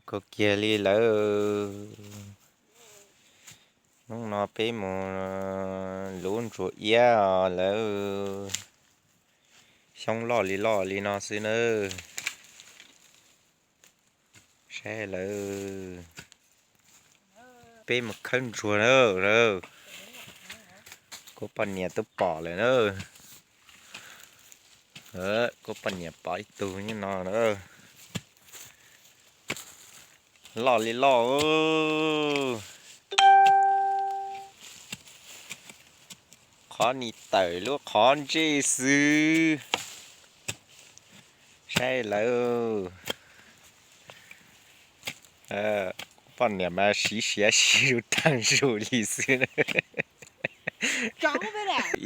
kawg kiag li lawm. Hnub no peb mus luv ntsuag iab os lawv. Xyoob loj li loj li no xwb nawb. Saib lawv, peb mus khawb ntsuag na. Kuv poj niam twb pom lawm na. Kuv poj niam pom ib tug nyob no na. Loj li loj. Qhov ni tawm lub qhov ntsej xwb. Saib lawv, kuv poj niam mas siv siav siv zuj tag zuj li xwb.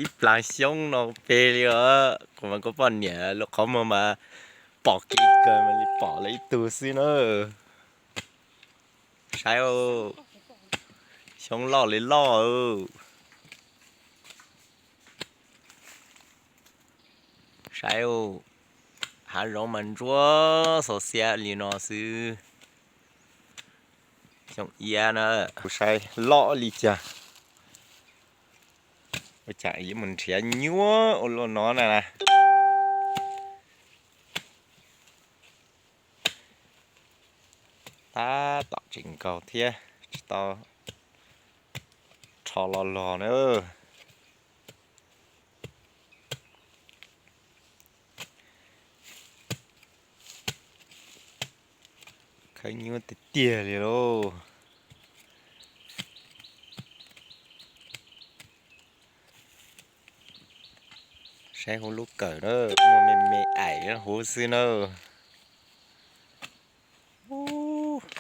Ib plag xyoob no peg li os, kuv mas kuv poj niam lub qhov muag mas pom kev kawg mas li pom lawv ib tug xwb na. Saib, xyoob loj li loj. Saib, hav zoov mas ntsuab xo xiab li no xwb. Xyoob iab na, kuv saib loj li cas. Ua cas yuav mus nrhiav nyuaj ua luaj no na. Tab tom tseem nkaus thiab, tsis tau rho los los na. Khawb nyuaj tiag tiag li lauj. Saib huv lub kawm na, muaj me me aim huv xwb na.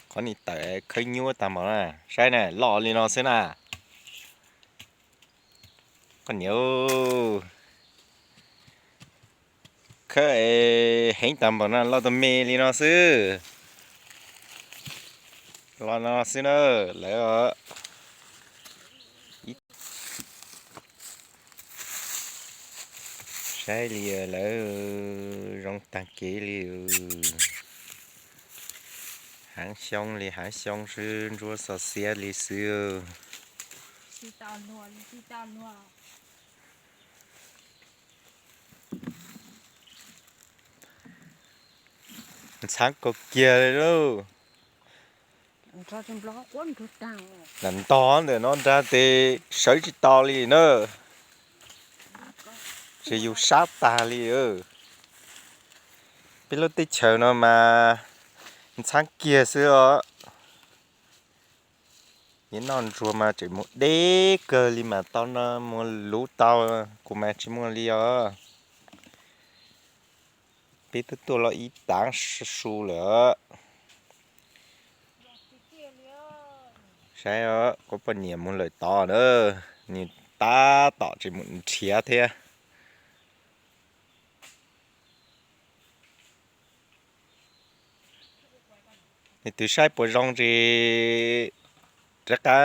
Qhov ni tawm khawb nyuaj tag npaum na, saib na, loj li no xwb na. Koj niam, khawb heev tag npaum na, loj tus me li no xwb. Los no xwb na, lawv saib li lawv zoo tag kev li. Hav xyoob li hav xyoob xwb, ntsuab xo xiab li xwb. Ntxhab kawg kiag li lauj. Lam ntog ntawm no nrag tes sawv tsis tau li na. Tsis yus sab tag li. Peb lub teb chaws no mas ntxhab kiag xwb os. Nyiaj noj ntsuag mas tseem mus deb kawg li mas tau no mus luv tau, kuv mas tsis muaj li os. Peb twb tuaj los ib tag su lawm. Saib os, kuv poj niam mus lawm tod na, nws tab tom tseem mus nrhiav thiab. Nws twb saib puas zoo tsis rov qab